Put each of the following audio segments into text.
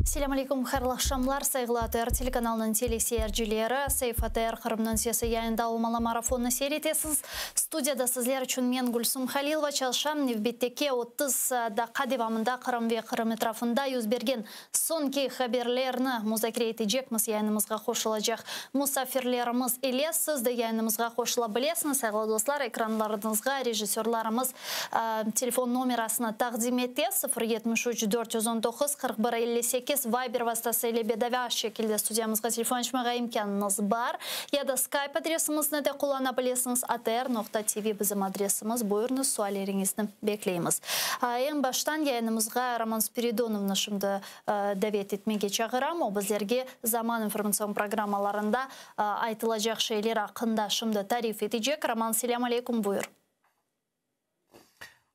Selâm aleyküm, hayırlı aqşamlar, sayğılı ATR telekanalınıñ teleseyircileri. Saif ATR Qırımnıñ sesi yayında olmalı marafonnı seyir etesiz. Studiyada sizler içün men, Gülsum Halilova, çalışam. Nevbetteki 30 daqqa devamında Qırım ve Qırım etrafında yüz bergen soñki haberlerni muzakere etecekmiz yayınımızğa qoşulacaq musafirlerimiz ile. Siz de yayınımızğa qoşula bilesiñiz, sayğılı dostlar, ekranlarıñızğa rejissörlarımız telefon nomerasını taqdim ete, 073 419 41 58. Viber vastası ile bedava şekilde studiyamızğa telefon açmağa imkânıñız bar. Ya da Skype adresimizni de qullana bilesiñiz, atr.tv bizim adresimiz. Buyurıñız, sualleriñizni bekleymiz. Eñ baştan yayınımızğa Roman Spiridonovnı şimdi davet etmege çağıram. O bizlerge Zaman informatsion programmalarında aytılacaq şeyler aqqında şimdi tarif etecek. Roman, selâm aleyküm, buyur.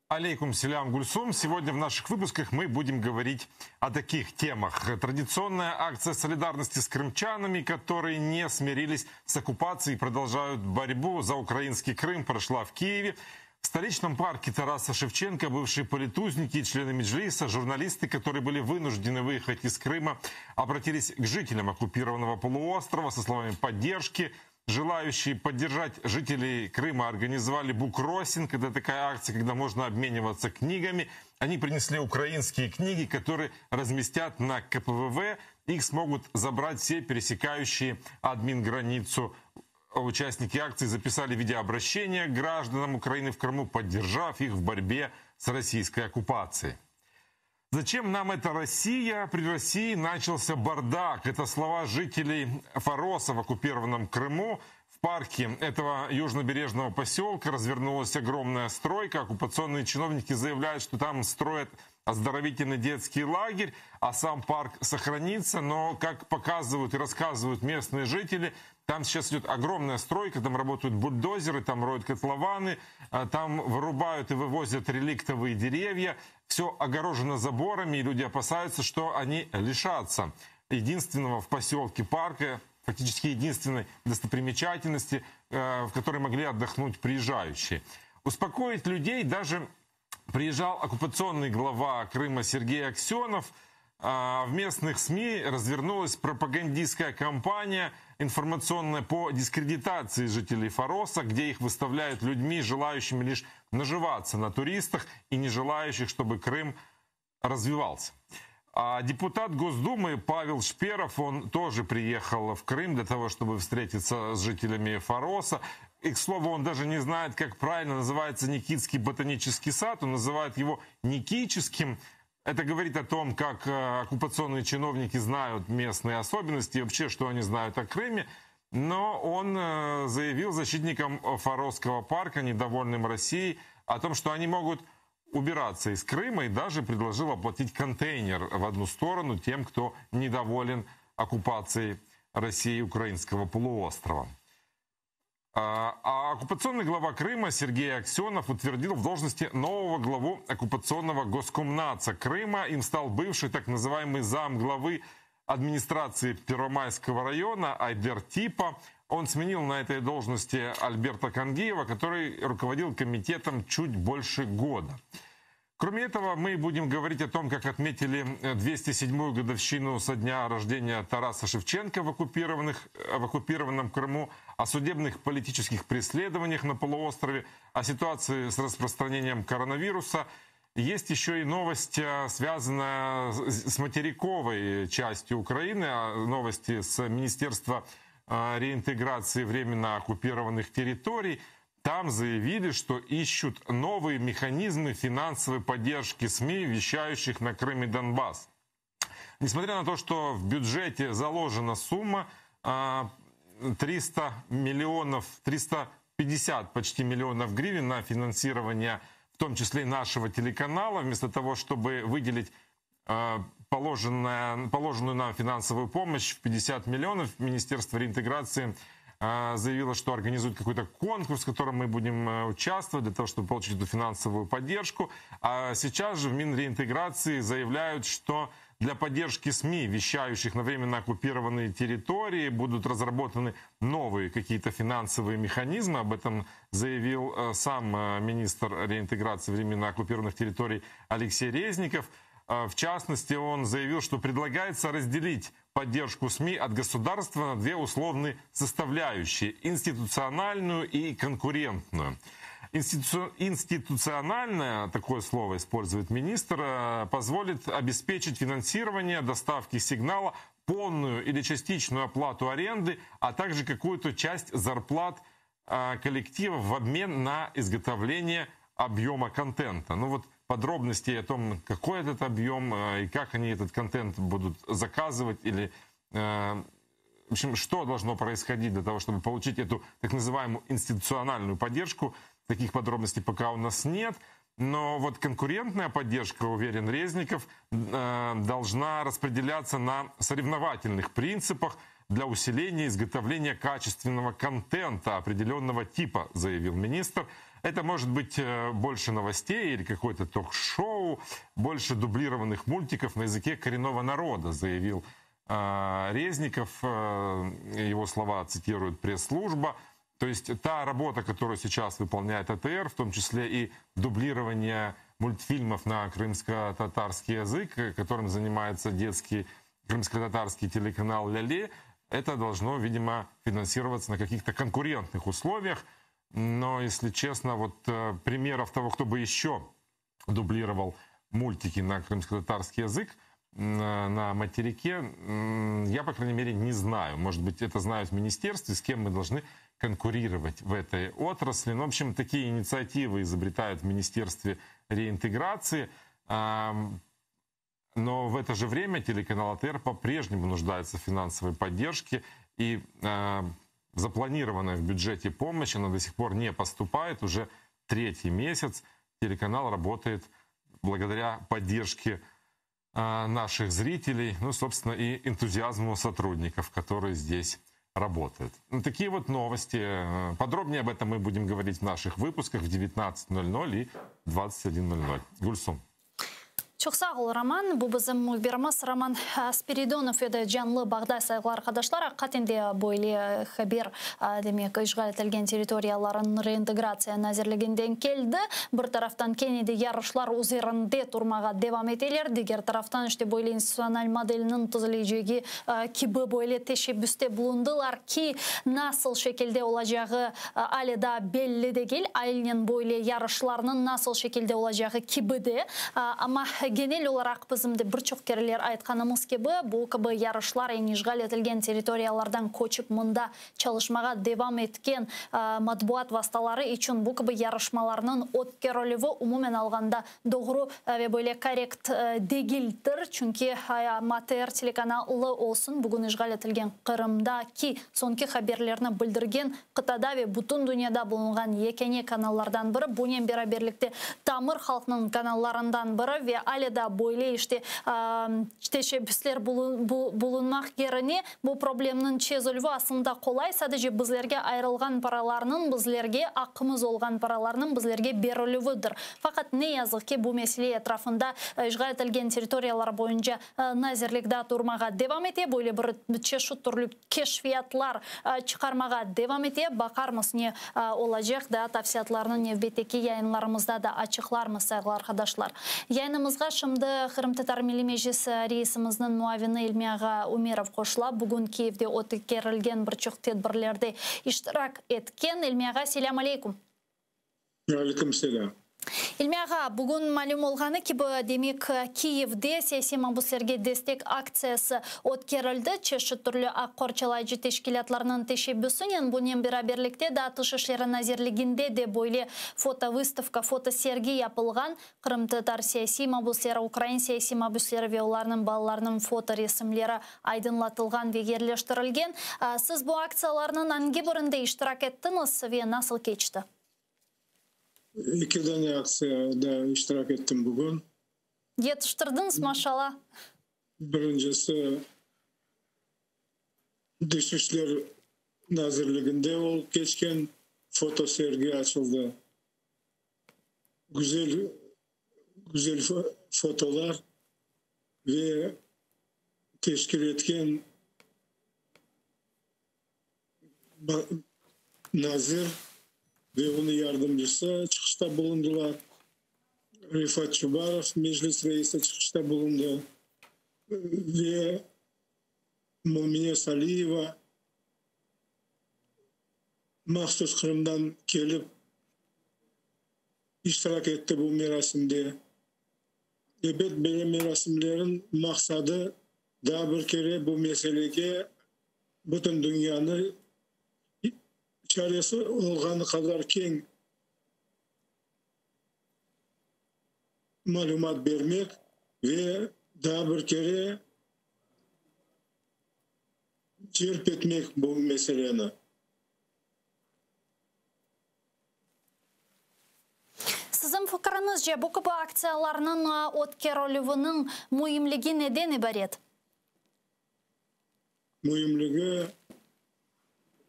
Алейкум селям, Гульсум. Сегодня в наших выпусках мы будем говорить о таких темах. Традиционная акция солидарности с крымчанами, которые не смирились с оккупацией и продолжают борьбу за украинский Крым, прошла в Киеве. В столичном парке Тараса Шевченко бывшие политузники и члены Меджлиса, журналисты, которые были вынуждены выехать из Крыма, обратились к жителям оккупированного полуострова со словами поддержки. Желающие поддержать жителей Крыма организовали буккроссинг. Это такая акция, когда можно обмениваться книгами. Они принесли украинские книги, которые разместят на КПВВ. Их смогут забрать все пересекающие админграницу. Участники акции записали видеообращение к гражданам Украины в Крыму, поддержав их в борьбе с российской оккупацией. Зачем нам эта Россия? При России начался бардак. Это слова жителей Фороса в оккупированном Крыму. В парке этого южнобережного поселка развернулась огромная стройка. Оккупационные чиновники заявляют, что там строят оздоровительный детский лагерь, а сам парк сохранится. Но, как показывают и рассказывают местные жители, там сейчас идет огромная стройка, там работают бульдозеры, там роют котлованы, там вырубают и вывозят реликтовые деревья. Все огорожено заборами, и люди опасаются, что они лишатся единственного в поселке парка, фактически единственной достопримечательности, в которой могли отдохнуть приезжающие. Успокоить людей даже приезжал оккупационный глава Крыма Сергей Аксенов. В местных СМИ развернулась пропагандистская кампания информационная по дискредитации жителей Фороса, где их выставляют людьми, желающими лишь наживаться на туристах и не желающих, чтобы Крым развивался. А депутат Госдумы Павел Шперов, он тоже приехал в Крым для того, чтобы встретиться с жителями Фороса. И, к слову, он даже не знает, как правильно называется Никитский ботанический сад. Он называет его Никическим. Это говорит о том, как оккупационные чиновники знают местные особенности и вообще, что они знают о Крыме. Но он заявил защитникам Форосского парка, недовольным Россией, о том, что они могут убираться из Крыма, и даже предложил оплатить контейнер в одну сторону тем, кто недоволен оккупацией России украинского полуострова. А оккупационный глава Крыма Сергей Аксенов утвердил в должности нового главу оккупационного госкомнаца Крыма. Им стал бывший так называемый замглавы администрации Первомайского района Айдер Типа. Он сменил на этой должности Альберта Кангиева, который руководил комитетом чуть больше года. Кроме этого, мы будем говорить о том, как отметили 207-ю годовщину со дня рождения Тараса Шевченко в оккупированном Крыму, о судебных политических преследованиях на полуострове, о ситуации с распространением коронавируса. Есть еще и новость, связанная с материковой частью Украины, новости с Министерства реинтеграции временно оккупированных территорий. Там заявили, что ищут новые механизмы финансовой поддержки СМИ, вещающих на Крым и Донбасс. Несмотря на то, что в бюджете заложена сумма 300 миллионов, 350 почти миллионов гривен на финансирование, в том числе и нашего телеканала, вместо того, чтобы выделить положенную нам финансовую помощь в 50 миллионов, Министерство реинтеграции заявило, что организует какой-то конкурс, в котором мы будем участвовать для того, чтобы получить эту финансовую поддержку. А сейчас же в Минреинтеграции заявляют, что для поддержки СМИ, вещающих на временно оккупированные территории, будут разработаны новые какие-то финансовые механизмы. Об этом заявил сам министр реинтеграции временно оккупированных территорий Алексей Резников. В частности, он заявил, что предлагается разделить поддержку СМИ от государства на две условные составляющие – институциональную и конкурентную. Институциональное, такое слово использует министр, позволит обеспечить финансирование доставки сигнала, полную или частичную оплату аренды, а также какую-то часть зарплат коллектива в обмен на изготовление объема контента. Ну вот подробностей о том, какой этот объем и как они этот контент будут заказывать или в общем, что должно происходить для того, чтобы получить эту так называемую институциональную поддержку, таких подробностей пока у нас нет. Но вот конкурентная поддержка, уверен Резников, должна распределяться на соревновательных принципах для усиления изготовления качественного контента определенного типа, заявил министр. Это может быть больше новостей или какое-то ток-шоу, больше дублированных мультиков на языке коренного народа, заявил Резников. Его слова цитирует пресс-служба. То есть та работа, которую сейчас выполняет АТР, в том числе и дублирование мультфильмов на крымско-татарский язык, которым занимается детский крымско-татарский телеканал «Ляле», это должно, видимо, финансироваться на каких-то конкурентных условиях. Но, если честно, вот примеров того, кто бы еще дублировал мультики на крымско-татарский язык на материке, я, по крайней мере, не знаю. Может быть, это знают в министерстве, с кем мы должны конкурировать в этой отрасли. Ну, в общем, такие инициативы изобретают в Министерстве реинтеграции. Но в это же время телеканал АТР по-прежнему нуждается в финансовой поддержке. И запланированная в бюджете помощь, она до сих пор не поступает. Уже третий месяц телеканал работает благодаря поддержке наших зрителей, ну, собственно, и энтузиазму сотрудников, которые здесь работают. Ну, такие вот новости. Подробнее об этом мы будем говорить в наших выпусках в 19.00 и 21.00. Гульсум. Çoq sağ ol, Roman. Bu bizim mühbirimiz Roman Spiridonov edi canlı bağda sayğılı arqadaşlar. Aqiqaten de böyle haber demek işğal etilgen territoriyalarnıñ reintegratsiya nazirliginden keldi. Bir taraftan kene de yarışlar üzerinde turmağa devam eteler. Diger taraftan işte böyle institutsional modelniñ tüzülecegi kibi böyle teşebbüste bulundılar ki nasıl şekilde olacağı ale daa belli degil. Aynen böyle yarışlarnıñ nasıl şekilde olacağı kibi de. Amma genel olaraq bizim de bir çoq kereler aytqanımız kibi, bu kibi yarışlar eñ işğal etilgen territoriyalardan köçip mında çalışmağa devam etken matbuat vastaları içün bu kibi yarışmalarnıñ ötkerilüvi umumen alğanda doğru ve böyle korrekt degildir. Çünki ATR telekanalı olsun bugün işğal etilgen Qırımdaki soñki haberlerni bildirgen qıtada ve bütün dünyada bulunğan yekâne kanallardan biri, bunen beraberlikte tamır halqnıñ kanallarından biri ve ale da böyle işte teşebbüsler bulunmaq yerine bu problemniñ çezilüvi aslında qolay, sadece bizlerge ayırılğan paralarnıñ, bizlerge aqqımız olğan paralarnıñ bizlerge berilüvidir. Faqat ne yazıq ki, bu mesele etrafında işğal etilgen territoriyalar boyunca nazirlik daa turmağa devam ete, böyle bir çeşit türlü keşfiyatlar çıqarmağa devam ete. Baqarmız ne olacaq, daa tafsilâtlarnı nevbetteki yayınlarımızda da açıqlarmız, sayğılı arqadaşlar. Yayınımızğa şimdi Qırımtatar Milliy Meclisi reisimizniñ muavini İlmi ağa Ümerov qoşula. Bugün Kiyevde ötkerilgen bir çoq tedbirlerde iştirak etken. İlmi ağa, selâm aleyküm. Aleyküm selâm. İlmi ağa, bugün malüm olğanı kibi, demek, Kiyevde siyasiy mabüslerge destek aktsiyası ötkerildi. Çeşit türlü aq qorçalayıcı teşkilâtlarnıñ teşebbüsinen, bunen beraberlikte daa Tış işleri nazirliginde de böyle fotovıstavka, fotosergi yapılğan. Qırımtatar siyasiy mabüsleri, ukrain siyasiy mabüsleri ve olarnıñ balalarınıñ fotoresimleri aydınlatılğan ve yerleştirilgen. Siz bu aktsiyalarnıñ angi birinde iştirak ettiñiz ve nasıl keçti? Eki dane aktsiyada iştirak ettim bugün. Yetiştirdiñiz, maşala. Birincisi Tış işler nazirliginde olıp keçken fotosergi açıldı. Güzel, güzel fotolar ve teşkil etken nazir ve onıñ yardımcısı çıqışta bulundılar. Refat Çubarov, Meclis reisi çıqışta bulundı ve Mümine Saliyeva mahsus Qırımdan kelip iştirak etti bu merasimde. Ebet, böyle merasimlerin maqsadı daa bir kere bu meselege bütün dünyanı çaresi olğanı qadar keñ malümat bermek ve daa bir kere celp etmek bu meseleni. Siziñ fikiriñizce, bu kibi aktsiyalarnıñ ötkerilüviniñ müimligi neden ibaret? Müimligi,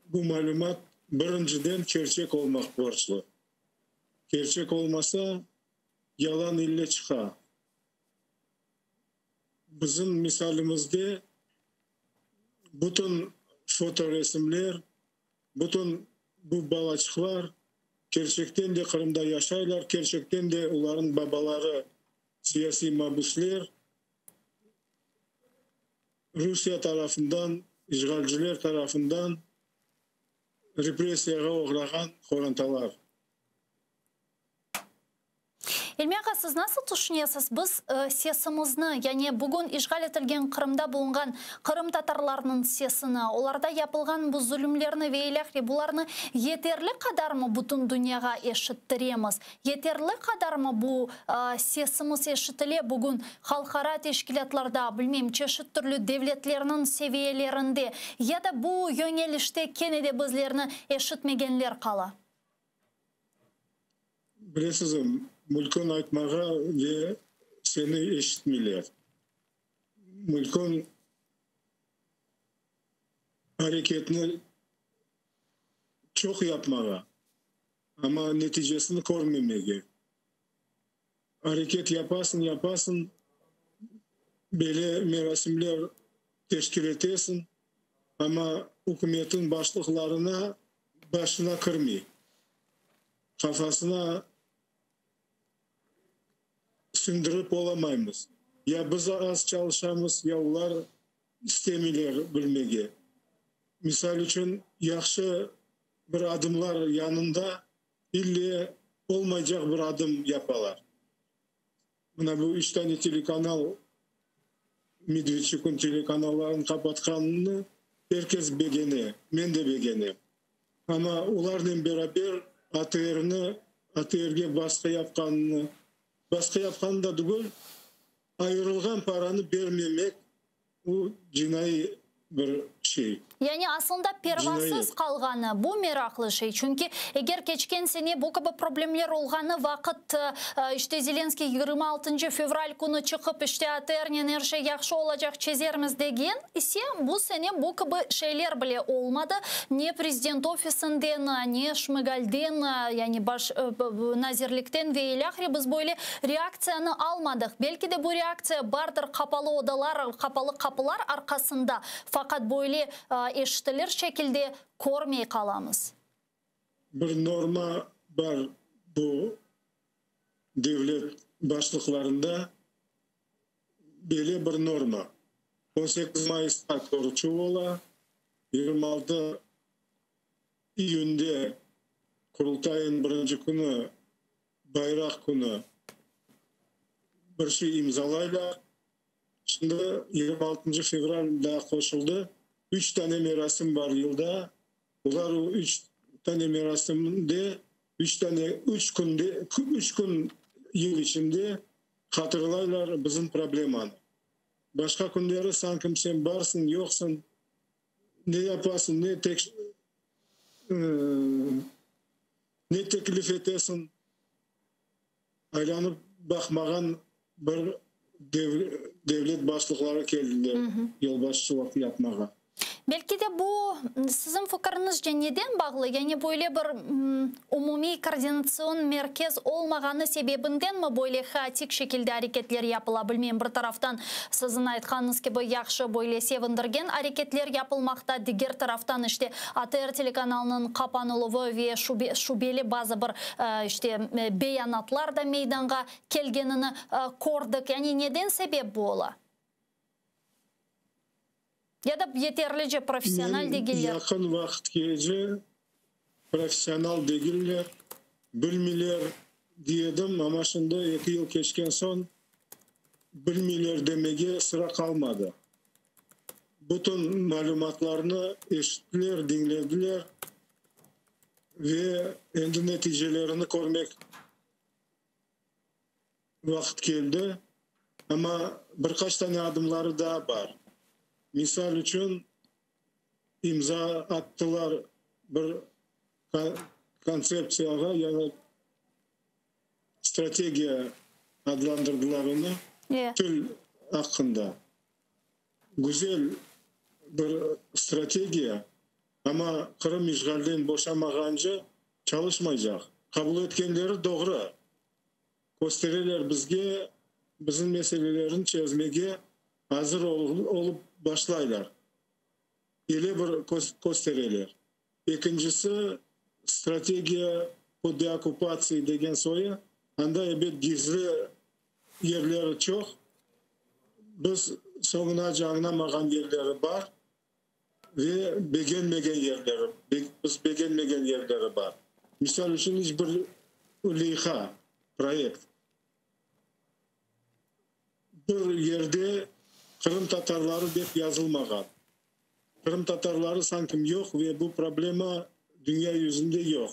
bu malümat birinciden kerçek olmaq borclu. Kerçek olmasa, yalan ille çıqa. Bizim misalimizde bütün fotoresimler, bütün bu balaçıqlar kerçekten de Qırımda yaşaylar, kerçekten de olarnıñ babaları siyasiy mabüsler, Rusiye tarafından, işğalciler tarafından repressiyağa oğrağan qorantalar. İlmi ağa, siz nasıl tüşünesiz, biz sesimizni, yani bugün işğal etilgen Qırımda bulunğan qırımtatarlarnıñ sesini, olarda yapılğan bu zulümlerni ve ilâhre bularnı yeterli qadarmı bütün dünyağa eşittiremiz? Yeterli qadarmı bu sesimiz eşitile bugün halqara teşkilâtlarda, bilmeyim, çeşit türlü devletlerniñ seviyelerinde ya da bu yöñelişte kene de bizlerni eşitmegenler qala? Bilesiz, mülkün aytmağa ve seni eşitmeyler. Mülkün areketni çoq yapmağa, amma neticesini körmemege. Areket yapasıñ, yapasıñ, böyle merasimler teşkil etesiñ, amma ükümetniñ başlıqlarına başına kirmey, qafasına siñdirip olamaymız. Ya biz az çalışamız, ya olar istemeyler bilmege. Misal içün, yahşı bir adımlar yanında ille olmaycaq bir adım yapalar. Mına bu üç tane telekanal, Medvedçuknıñ telekanallarını qapatqanını er kes begene, men de begenem. Amma olarnen beraber ATRni, ATRge basqı yapqanını, basqı yapqanı da tügül, ayırılğan paranı bermemek, Bu cinaiy bir şey. Yani aslında pervasız qalğanı, bu meraqlı şey. Çünki eger keçken sene bu kibi problemler olğanı vaqıt, işte Zelenskiy 26 fevral künü çıqıp, işte ATRnen er şey yahşı olacaq, çezermiz degen ise, bu sene bu kibi şeyler bile olmadı. Ne prezident ofisinden, ne Şmıgalden, yani baş nazirlikten ve ilâhre biz böyle reaktsiyanı almadıq. Belki de bu reaktsiya bardır qapalı odalar, qapalı qapılar arqasında, faqat böyle eşitilir şekilde körmey qalamız. Bir norma bar bu devlet başlıqlarında, böyle bir norma. 18 mayısta körüşüv ola, 26 iyünde Qurultayıñ birinci künü Bayraq künü bir şey imzalaylar. Şimdi 26 fevral daa qoşuldı. Üç tane merasim bar yılda. Olar o üç tane merasimde üç tane üç künde üç kün yıl içinde hatırlaylar bizim problemanı. Başqa künleri sanki sen barsıñ, yoqsıñ, ne yapasıñ, ne tek Ne teklif etesiñ? Aylanıp baqmağan bir devlet başlıqları keldiler yolbaşçılıq yapmağa. Belki de bu, siziñ fikiriñizce, neden bağlı? Yani böyle bir umumiy koordinatsion merkez olmağanı sebebindenmi böyle haotik şekilde areketler yapıla? Bilmeyim, bir taraftan, siziñ aytqanıñız kibi, yahşı, böyle sevindirgen areketler yapılmaqta, diger taraftan, işte, ATR telekanalınıñ qapanıluvı ve şübeli bazı bir, işte, beyanatlar da meydanğa kelgenini kördik. Yani neden sebep bu ola? Ya da yeterlice professional Men degiller? yaqın vaqıtgece professional degiller, bilmeyler dey edim, amma şimdi eki yıl keçken soñ bilmeyler demege sıra qalmadı. Bütün malümatlarnı eşittiler, diñlediler ve endi neticelerini körmek vaqıt keldi, amma bir qaç tane adımları daa bar. Misal içün, imza attılar bir kontseptsiyağa, yani strategiya adlandırdılar onı, til aqqında. Güzel bir strategiya, amma Qırım işğalden boşamağance çalışmaycaq. Qabul etkenleri doğru, köstereler bizge, bizim meselelerini çezmege azır olıp başlaylar. Ele bir köstereler. Ekincisi, strategiya po deokkupatsiya degen soyu, anda ebet gizli yerleri çoq, biz soñunace añlamağan yerleri bar ve begenmegen yerleri, biz begenmegen yerleri bar. Misal içün, iç bir leyha, proyekt, bir yerde qırımtatarları dep yazılmağan. Qırımtatarları sankim yoq ve bu problema dünya yüzünde yoq.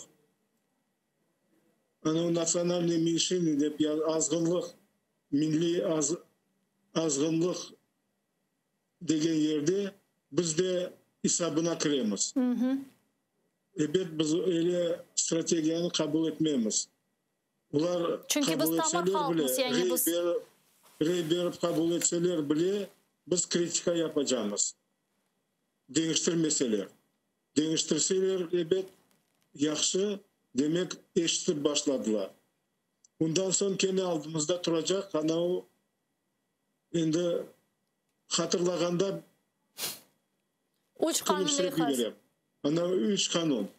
Ana natsionalnıy menşini dep azğınlıq, milliy azğınlıq degen yerde biz de isabına kiremiz. Ebet, biz öyle strategiyanı qabul etmemiz. Olar Çünki biz qabul tamır etseler bile, halqmız, yani rey biz berip, rey berip qabul etseler bile, biz kritika yapacamız. Deñiştirmeseler. Deñiştirseler, ebet, yahşı, demek, eşitip başladılar. Ondan soñ kene aldımızda turacaq ana o, endi hatırlağanda Üç qanun külümsirep leyhası. yiberem. Ana üç qanun.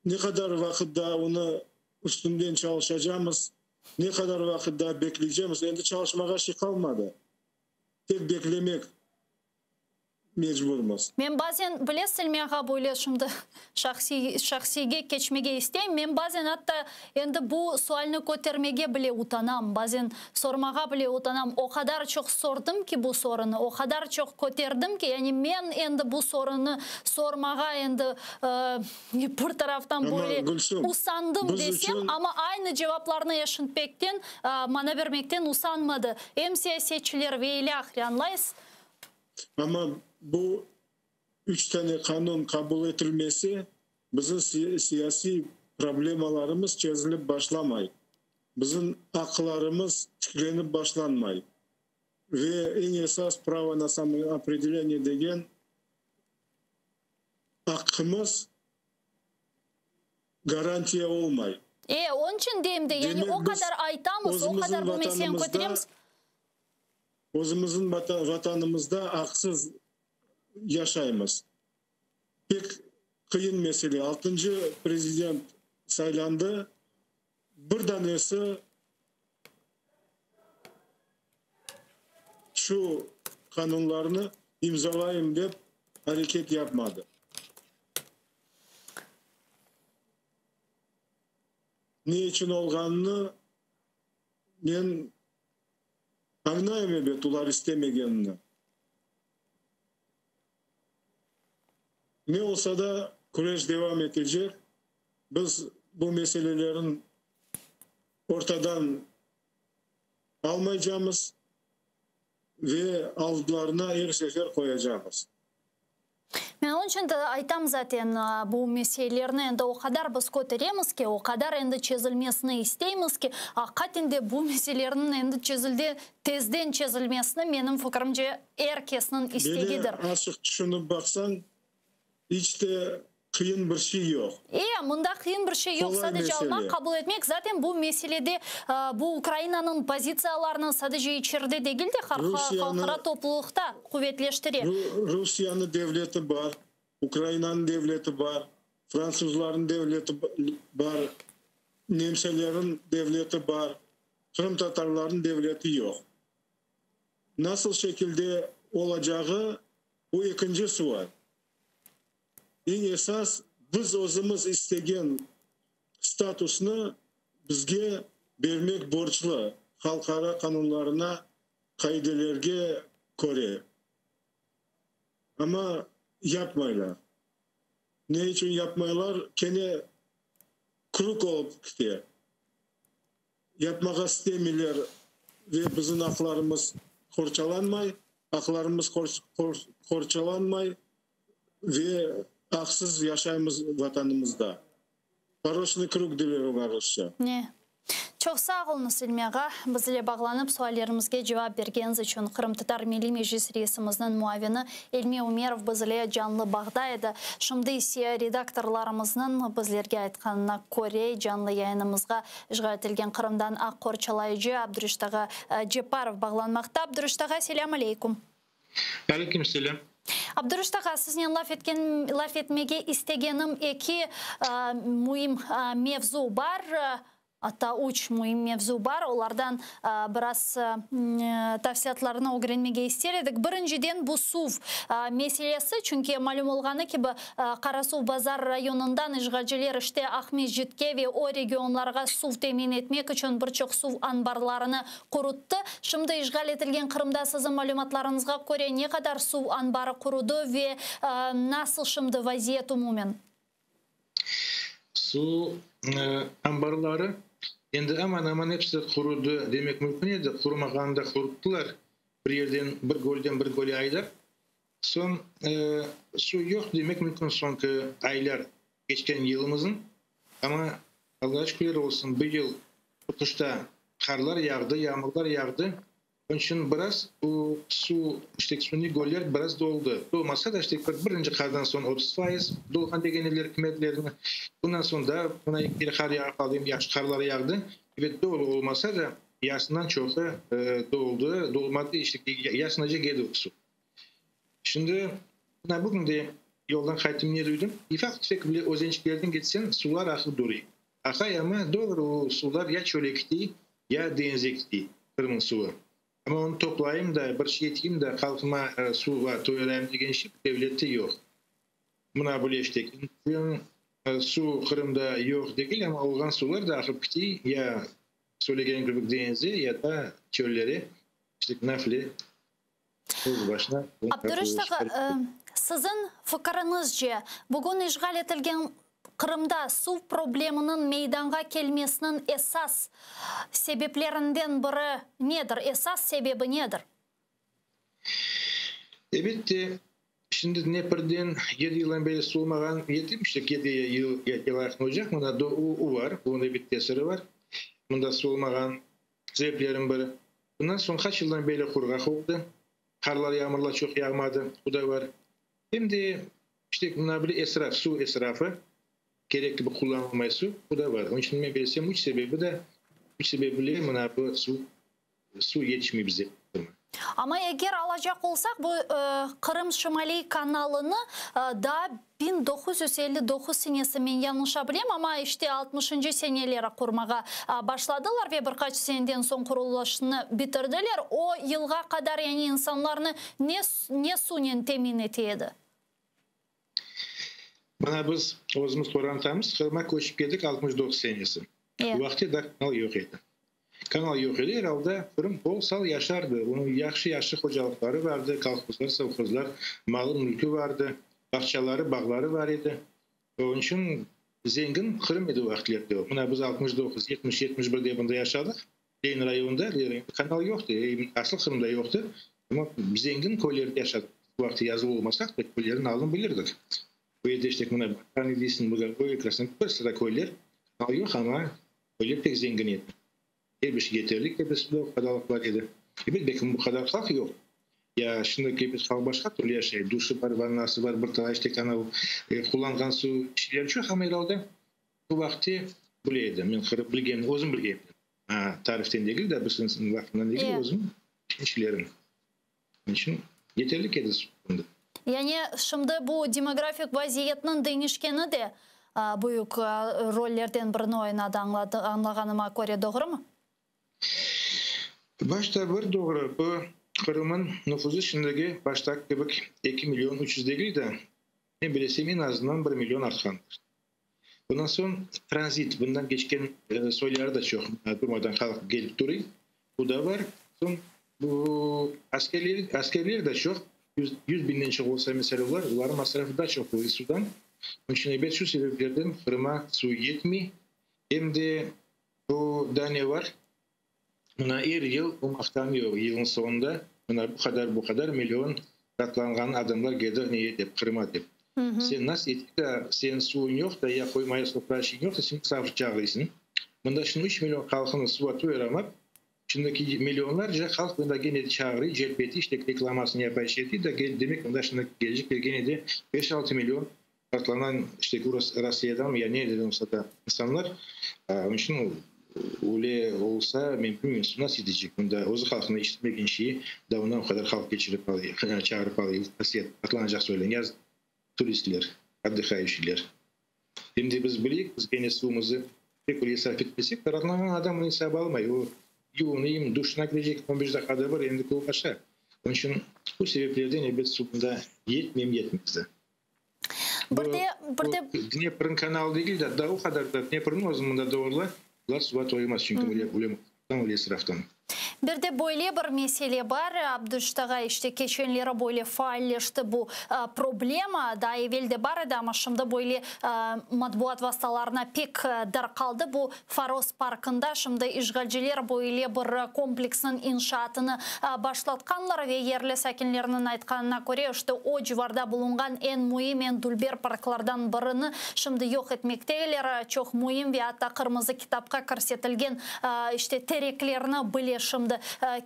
Ne qadar vaqıt daa onı üstünden çalışacamız, ne qadar vaqıt daa bekleycemiz, endi çalışmağa şey qalmadı. Tek beklemek mecburmız. Men bazen, bilesiz, İlmi ağa, böyle şimdi şahsiy, şahsiyge keçmege isteyim, men bazen atta endi bu sualni kötermege bile utanam, bazen sormağa bile utanam, o qadar çoq sordım ki bu sorunı, o qadar çoq köterdim ki, yani men endi bu sorunı sormağa endi bir taraftan Amma, böyle Gülsüm, usandım biz desem, içün amma aynı cevaplarnı eşitmekten, mana bermekten usanmadı em siyasetçiler ve ilâhre, añlaysız? Amma bu üç tane qanun qabul etilmese, bizim siyasiy problemalarımız çezilip başlamay, bizim aqlarımız tiklenip başlanmay. Ve eñ esas pravo na samoopredeleniye degen aqqımız garantiya olmay. Onıñ içün deyim de, yani Demek o biz qadar aytamız, o özümizniñ qadar bu meseleni vatanımızda köteremiz. Özümizniñ vatanımızda aqsız yaşaymız. Pek qıyın mesele. Altıncı prezident saylandı, bir danesi şu qanunlarnı imzalayım dep areket yapmadı. Ne içün olğanını men añlayım, ebet, olar istemegenini. Ne olsa da, küreş devam etecek. Biz bu meselelerin ortadan almaycamız ve aldılarına er sefer qoyacamız. Men onıñ içün de aytam zaten, bu meselelerni endi o qadar biz köteremiz ki, o qadar endi çezilmesini isteymiz ki, aqiqaten de bu meselelerniñ endi çezilde, tezden çezilmesini, menim fikirimce, er kesniñ istegidir. Böyle açıq tüşünip baqsañ, iç de qıyın bir şey yoq. E, mında qıyın bir şey yoq, Qolay sadece almaq, mesele. qabul etmek. Zaten bu meselede bu Ukrainanıñ pozitsiyalarını sadece içeride degil de, halqara toplulıqta quvetleştire. Rusiyaniñ devleti bar, Ukrainanıñ devleti bar, fransızlarnıñ devleti bar, nemselerniñ devleti bar, qırımtatarlarnıñ devleti yoq. Nasıl şekilde olacağı, bu ekinci sual. Eñ esas, biz özümiz istegen statusnı bizge bermek borclu halqara qanunlarına, qaidelerge köre. Amma yapmaylar. Ne içün yapmaylar? Kene krug olıp kite. Yapmağa istemeyler ve bizim aqlarımız qorçalanmay, aqlarımız qorçalanmay ve aqsız yaşaymız vatanımızda. Порочный круг deyler oña rusça. Ne? Çoq sağ oluñız, İlmi ağa, bizle bağlanıp suallerimizge cevap bergeniñiz içün. Qırımtatar Milliy Meclis reisimizniñ muavini İlmi Umerov bizle canlı bağda edi. Şimdi ise redaktorlarımıznıñ bizlerge aytqanına köre, canlı yayınımızğa işğal etilgen Qırımdan aq qorçalayıcı Abdureşit ağa Cepparov bağlanmaqta. Abdureşit ağa, selâm aleyküm. Aleyküm selâm. Abdureşit ağa, siznen laf etken, laf etmege istegenim eki müim mevzu bar, atta üç müim mevzu bar. Olardan biraz tafsilâtlarını ögrenmege ister edik. Birinciden, bu suv meselesi, çünki malüm olğanı kibi, Qarasuvbazar rayonından işğalciler işte Aqmescitke ve o regionlarğa suv temin etmek içün bir çoq suv anbarlarını quruttı. Şimdi işğal etilgen Qırımda siziñ malümatlarıñızğa köre ne qadar suv anbarı qurudı ve nasıl şimdi vaziyet umumen? Suv anbarları endi aman-aman episi qurudı demek mümkün edi. Qurumağanı da quruttılar, bir yerden, bir gölden bir göle aydap. Soñ suv yoq demek mümkün soñki aylar keçken yılımıznıñ. Amma Allağa şükürler olsun, bu yıl bu qışta qarlar yağdı, yağmurlar yağdı. Onıñ içün biraz bu suv, işte suniy göller biraz doldı. Dolmasa da, işte bir birinci qardan soñ 30% dolğan degen ediler ükümetlerni. Bundan soñ da mına eki kere qar yağıp aldı, em yahşı qarlar yağdı. Ebet, dolu olmasa da, yarısından çoqu doldı, dolmadı, işte yarısınace keldi suv. Şimdi, mına bugün de yoldan qayttım, ne duydım? İfaq-tüfek bile özençiklerden ketseñ, suvlar aqıp duruy. Aqay, amma doğru o suvlar ya çöle ketiy, ya deñizge ketiy, Qırımnıñ suvı. Amma onı toplayım da, bir şey eteyim da, halqıma suvğa toyurayım degen şey bu devlette yoq. Mına bile işte, suv Qırımda yoq degil, amma olğan suvlar da aqıp ketiy, ya söylegenim kibi deñizge, ya da çöllere, işte nafile. Öz başına. Abdureşit ağa, siziñ fikiriñizce, bugün işğal etilgen Qırımda suv probleminiñ meydanğa kelmesiniñ esas sebeplerinden biri nedir, esas sebebi nedir? Elbette, şimdi Dneprden 7 yıldan beri suv olmağan, 77 yıl yaqın olacaq, mında o var, onıñ bir tesiri var. Mında suv olmağan sebeplerniñ biri. Bundan soñ qaç yıldan beri qurğaq oldı, qarlar, yağmurlar çoq yağmadı, bu da var. Em de işte mına bir esraf, suv esrafı, kerek kibi qullanılmay suv, bu da var. Onıñ içün men bilsem, üç sebebi de, üç sebebi mına bu suv yetişmey bize. Amma eger alacaq olsaq, bu Qırım Şimaliy kanalını daa 1959 senesi, men yañlışa bilem, amma işte 60-ıncı seneleri qurmağa başladılar ve bir qaç seneden soñ qurulışını bitirdiler. O yılğa qadar yani insanlarnı ne suvnen temin ete edi? Mına biz özümiz qorantamız Qırımğa köçip keldik 69 senesi. O vaqıtta da kanal yoq edi. Kanal yoq edi, er alda Qırım bol-sal yaşardı. Onıñ yahşı-yahşı hocalıqları vardı, kolhozlar, sovhozlar, malı-mülkü vardı, bağçaları, bağları var edi. Onıñ içün zengin Qırım edi o vaqıtlarda. Mına biz 69, 70, 71de bunda yaşadıq. Lenin rayonında, Lenin rayonında kanal yoqtı, asıl Qırımda yoqtı. Amma zengin köylerde yaşadıq. Bu vaqıt yazılı olmasaq da, köylerniñ alını bilirdik. Bu yerde işte mına Batqan deysiñ, Bugarköy, Krasnoperekopsk, bir sıra köyler, kanal yoq, amma köyler pek zengin edi. Er bir şey yeterli edi, suda qadalıq bar edi. Ebet, belki bu qadar halq yoq. Ya şimdiki ebet halq başqa türlü yaşay, duşı bar, vannası bar, bir talay işte kanal, qullanğan suv, şeyler çoq, amma er alda bu vaqıtte bile edi. Men qırıp bilgen, özüm bilgen. Tariften degil de, bir sınıfnıñ vaqtından degil, özüm işlerim. Onıñ içün yeterli edi suv bunda. Yani şimdi bu demografik vaziyetniñ deñişkeni de büyük rollerden birini oynadı, añlağanıma köre, doğrumı? Başta bir doğru, bu Qırım'ın nüfuzu şimdiki baştaki kibi 2 milyon 300 degil de, men bilesem, eñ azından 1 milyon artqandır. Bundan soñ tranzit, bundan keçken soyları da çoq, durmadan halq kelip duruy, bu da bar. Soñ bu askerler, askerler de çoq, 100 binden çoq olsa, meselâ, olar, olarnıñ masrafı da çoq oluy suvdan. Onıñ içün, ebet, şu sebeplerden Qırım'a suv yetmey. Em de bu da ne bar, mına er yıl bu maqtanıyor, yılnıñ soñunda mına bu qadar, bu qadar million ratlanğan adamlar keldi neye dep, Qırım'a dep. Sen nasıl etip da, sen suvıñ yoq da, ya qoymaya sofra şeyiñ yoq da, sen misafir çağırıysıñ. Mında şimdi 3 million halqını suva toyuramap, şimdiki milyonlarca halq mında gene de çağırıy, celp etiy, işte reklamasını yapay, şey etiy da, demek mında şimdi gelecek gene de 5-6 million ratlanan işte Rossiyadan ya nereden olsa da insanlar, onıñ içün öyle olsa, men bilmeyim, su nasıl yetecek mında, özü halqını işitmegen şeyi da ondan o qadar halq keçirip çağırıp alıyor, Rossiya atlanacaq söylen, yaz turistler, otdıhayuşiyler. Em de biz bileyik, biz gene suvumızı pek öyle israf etmesek, ratlanğan adam onı esap almay, o yuvunayım, duşuna kirecek 15 daqqada bir, endi köp aşa. Onıñ içün bu sebeplerden ebet suv mında yetmeyim yetmez de. Bir de Dneprniñ kanalı degil de, da o qadar da Dneprniñ özü mında doğrular, bular suvğa toymaz, çünki öyle, öyle, öyle israftan. Bir de böyle bir mesele bar, Abdureşit ağa, işte keçenleri böyle faalleşti bu problema, daa evel de bar edi, amma şimdi böyle matbuat vastalarına pek darqaldı. Bu Foros parkında şimdi işğalciler böyle bir kompleksniñ inşaatını başlatqanlar ve yerli sakinlerniñ aytqanına köre, işte o civarda bulunğan eñ müim, eñ dülber parklardan birini şimdi yoq etmekteler. Çoq müim ve atta qırmızı kitapqa kirsetilgen işte tereklerni bile şimdi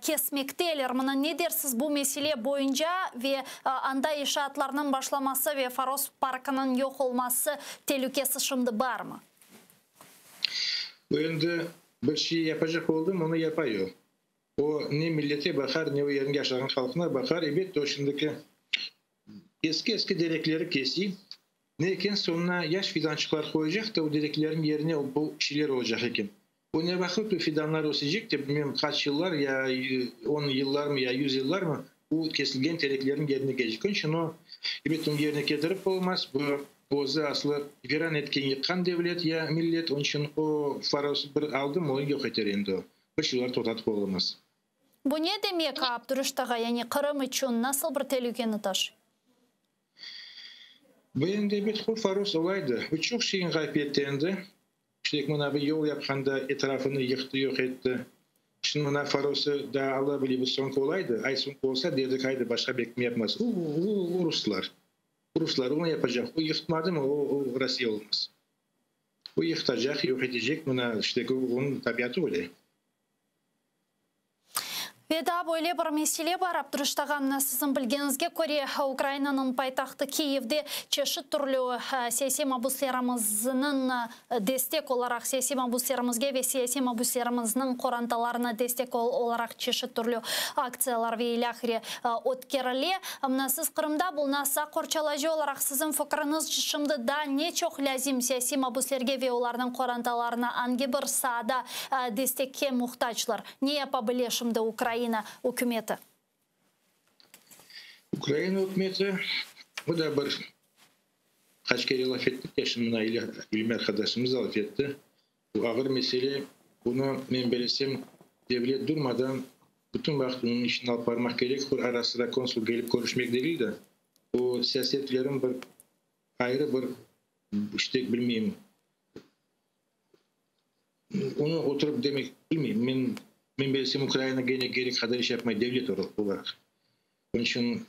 kesmekteler. Mına ne dersiz bu mesele boyunca ve anda inşaatlarnıñ başlaması ve Foros parkınıñ yoq olması telükesi şimdi barmı? Bu endi bir şey yapacaq oldım, onı yapayıq. O ne millete baqar, ne o yerinde yaşağan halqına baqar. Elbette, o şimdiki eski-eski terekleri kesiy. Ne eken, soñuna yaş fidançıqlar qoyacaq da, o tereklerniñ yerine bu şeyler olacaq eken. O ne vaqıt o fidanlar ösecek de, bilmem qaç yıllar, ya 10 yıllarmı, ya 100 yıllarmı, bu kesilgen tereklerniñ yerine kelecek. Onıñ içün o, elbette, onıñ yerine ketirip olmaz. Bu özü aslı viran etken, yıqqan devlet ya millet. Onıñ içün o Foros bir aldı mı, onı yoq eter endi o. Bir şeyler toqtatıp olamaz. Bu ne demek, Abdureşit ağa, yani Qırım içün nasıl bir telükeni taşıy? Bu endi ebet o Foros olaydı. Bu çoq şeyin ğayıp etti endi. İşte mına bir yol yapqanda etrafını yıqtı, yoq etti. Şimdi mına Forosı da Alla bile bu soñki olaydı. Ay soñki olsa derdik, aydı başqa belki yapmaz. O, o, o ruslar. Ruslar onu yapacaq. O yıqtmadı mı, o, o Rossiya olmaz. O yıqtacaq, yoq etecek. Mına işte onıñ tabiatı öyle. Ve daa böyle bir mesele bar, Abdureşit ağa, mına siziñ bilgeniñizge köre, Ukrainanıñ paytahtı Kiyevde çeşit türlü siyasiy mabüslerimizniñ destek olaraq, siyasiy mabüslerimizge ve siyasiy mabüslerimizniñ qorantalarına destek olaraq çeşit türlü aktsiyalar ve ilâhre ötkerile. Mına siz Qırımda bulunasız, aq qorçalayıcı olaraq siziñ fikriñiz, şimdi daa ne çoq lâzim siyasiy mabüslerge ve olarnıñ qorantalarına, angi bir saada destekke muhtaclar? Ne yapa bile şimdi Ukraina ükümeti? Ukraina ükümeti, bu da bir qaç kere laf ettik ya, şimdi mına İlmi arqadaşımız da laf etti. Bu ağır mesele, bunı men bilesem, devlet durmadan bütün vaqıt onıñ işini alıp barmaq kerek, bir ara sıra konsul kelip körüşmek degil de, bu siyasetlerin bir ayrı bir işte bilmeyim, onı oturıp demek bilmeyim, men bilsem Ukraina gene kerek qadar iş yapmay devlet olaraq. Onıñ içün.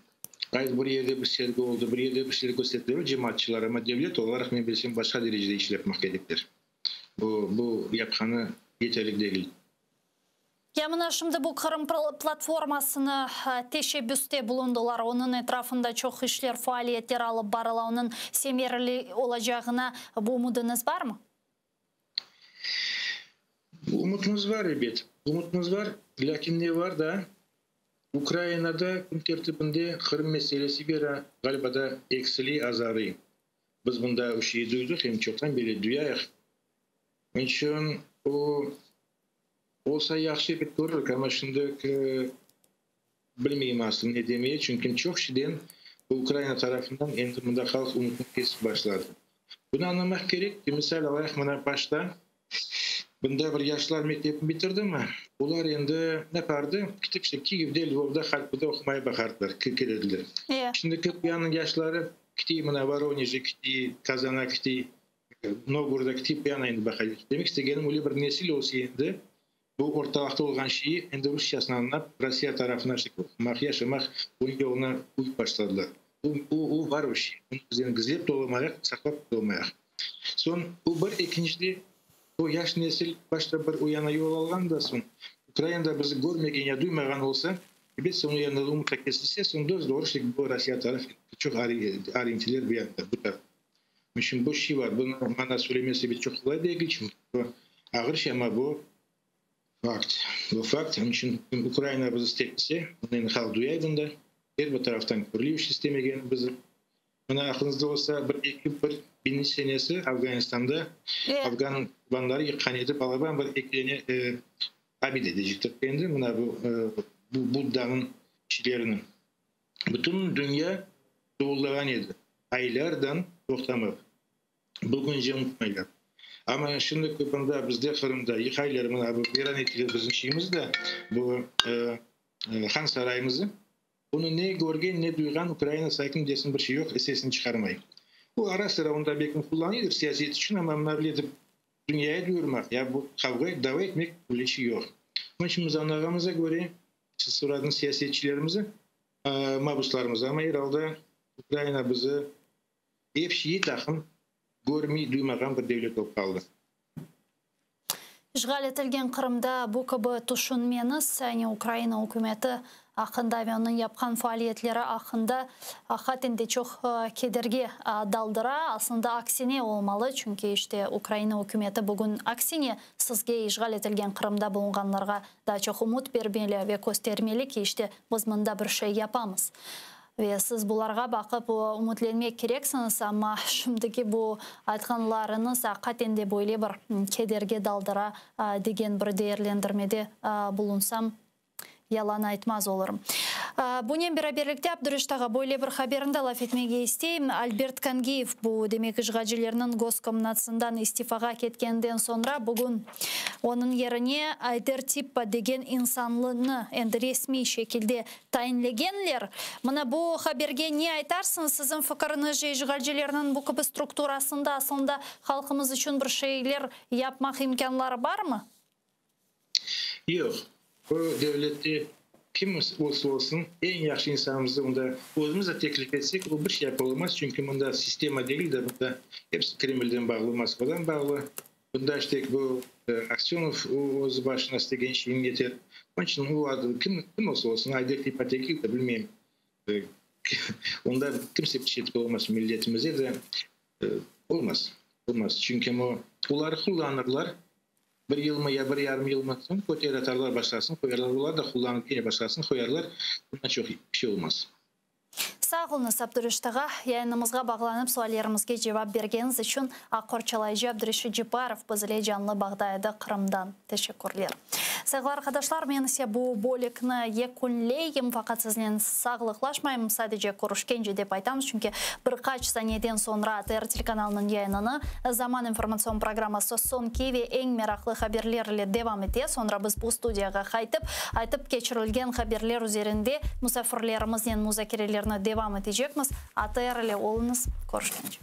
Qaysı bir yerde bir sergi oldı, bir yerde bir şeyler kösterdiler cemaatçılar, amma devlet olaraq, men bilsem, başqa derecede iş yapmaq kerekler. Bu, bu yapqanı yeterli degil. Ya mına şimdi bu Qırım platformasını teşebbüste bulundılar, onıñ etrafında çoq işler, faaliyetler alıp barıla, onıñ semereli olacağına bu ümüdiñiz barmı? Ümütimiz bar, ebet. Ümütimiz bar, lâkin ne bar da, Ukrainada kün tertibinde Qırım meselesi bera, ğaliba da, eksiliy, azarıy. Biz bunda o şeyi duydıq, em çoqtan beri duyayıq. Onıñ içün o olsa yahşı ebet körürük, amma şimdi bilmeyim asıl ne demeye, çünki çoq şeyden bu Ukraina tarafından endi mında halq ümütini kesip başladı. Bunı añlamaq kerek ki, misal alayıq, mına başta bunda bir yaşlar mektepni bitirdimi, olar endi ne yapardı, ketip işte Kiyevde, Lvovda, Harkovda oqumaya baqardılar, kelediler. Şimdi yañı yaşları kitiy mına Voronejge kitiy, Kazanğa kitiy, Novgorodğa kitiy, bu yana endi baqa. Demek istegenim, öyle bir nesil olsa endi, bu ortalıqta olğan şeyi endi rusçasını añlap, Rossiya tarafına işte oqumaq, yaşamaq, onıñ yoluna uyıp başladılar. O bar o şey. Bunı biz endi gizlep de olamayıq, saqlap da olamayıq. Soñ, bu bir, ekincide, o yaş nesil başta bir o yana yol alğan da soñ, Ukrainada bizi körmegen ya duymağan olsa, ebet, soñ o yanında ümüt kesilse, soñ dos-doğru işte bu Rossiya taraf çoq arintiler bu yanda, bu taraf. Onıñ içün bu şey bar. Bunı mana söylemesi ebet çoq qolay degil, çünki bu ağır şey, amma bu fakt. Bu fakt. Onıñ içün Ukraina bizi istemese, bunı endi halq duyay bunda. Er bir taraftan körüliyor istemegeni bizi. Mına aqlıñızda olsa, bir eki bir bininci senesi Afganistanda afgan qurbanları yıqqan edi balaban bir eki dene abide deycektir endi, mına bu Buddanıñ şeylerini. Bütün dünya duvuldağan edi, aylardan toqtamap. Bugünce unutmaylar. Amma şimdi bunda bizde Qırımda yıqaylar, mına bu viran eteler bizim şeyimizni de, bu Han sarayımızı. Bunı ne körgen, ne duyğan Ukraina sakin desin bir şey yoq, sesini çıqarmay. O ara-sıra onda belkim qullanıydır siyaset içün, amma mına böyle etip dünyaya duyurmaq, ya bu qavğa, dava etmek öyle şey yoq. Onıñ içün biz añlağanımıza köre, siz soradıñız siyasetçilerimizi, mabuslarımızı, amma er alda Ukraina bizi ep şeyi taqım körmey, duymağan bir devlet olıp qaldı. İşğal etilgen Qırımda bu kibi tüşünmeñiz, yani Ukraina ükümeti aqqında ve onıñ yapqan faaliyetleri aqqında aqiqaten de çoq kederge daldıra. Aslında aksine olmalı, çünki işte Ukraina ükümeti bugün aksine sizge, işğal etilgen Qırımda bulunğanlarğa daa çoq ümüt bermeli ve köstermeli ki, işte biz mında bir şey yapamız. Ve siz bularğa baqıp ümütlenmek kereksiñiz, amma şimdiki bu aytqanlarıñız aqiqaten de böyle bir kederge daldıra degen bir değerlendirmede bulunsam, yalan aytmaz olurım. Bunen beraberlikte, Abdureşit ağa, böyle bir haberni de laf etmege isteyim. Albert Kangiyev, bu demek işğalcilerniñ Goskomnatsından istifağa ketkeninden soñra, bugün onıñ yerine Ayder Tippa degen insanlını endi resmiy şekilde tayinlegenler. Mına bu haberge ne aytarsıñız? Siziñ fikiriñizce, işğalcilerniñ bu kibi strukturasında aslında halqımız içün bir şeyler yapmaq imkânları barmı? Yoq. Bu devlette kim olsa olsun, eñ yahşı insanımızı mında özümiz de teklif etsek, o bir şey yapa olmaz, çünki mında sistema degil de, mında episi Kremlden bağlı, Moskvadan bağlı. Bunda işte bu Aksönov o özü başına istegen şeyini yeter. Onıñ içün o adı kim, kim olsa olsun, Ayder Tippa degil de, bilmeyim, onda kimse bir şey etip olamaz, milletimize de olmaz, olmaz. Çünki o, olar qullanırlar, bir yılmı ya bir yarım yılmı, soñ köter atarlar, başqasını qoyarlar, olar da qullanıp kene başqasını qoyarlar, bundan çoq bir şey olmaz. Sağ oluñız, Abdureşit ağa, yayınımızğa bağlanıp suallerimizge cevap bergeniñiz içün. Aq qorçalayıcı Abdureşit Cepparov biz ile canlı bağda edi Qırımdan. Teşekkürler. Sayğılı arqadaşlar, men ise bu bölükni yekünleyim, faqat siznen sağlıqlaşmayım, sadece körüşkence dep aytamız, çünki bir qaç saniyeden soñra ATR telekanalınıñ yayınını Zaman informatsion programması soñki ve eñ meraqlı haberler ile devam ete. Soñra biz bu studiyağa qaytıp, aytıp keçirilgen haberler üzerinde musafirlerimiznen muzakerelerni devam etecekmiz. ATR ile oluñız, körüşkence.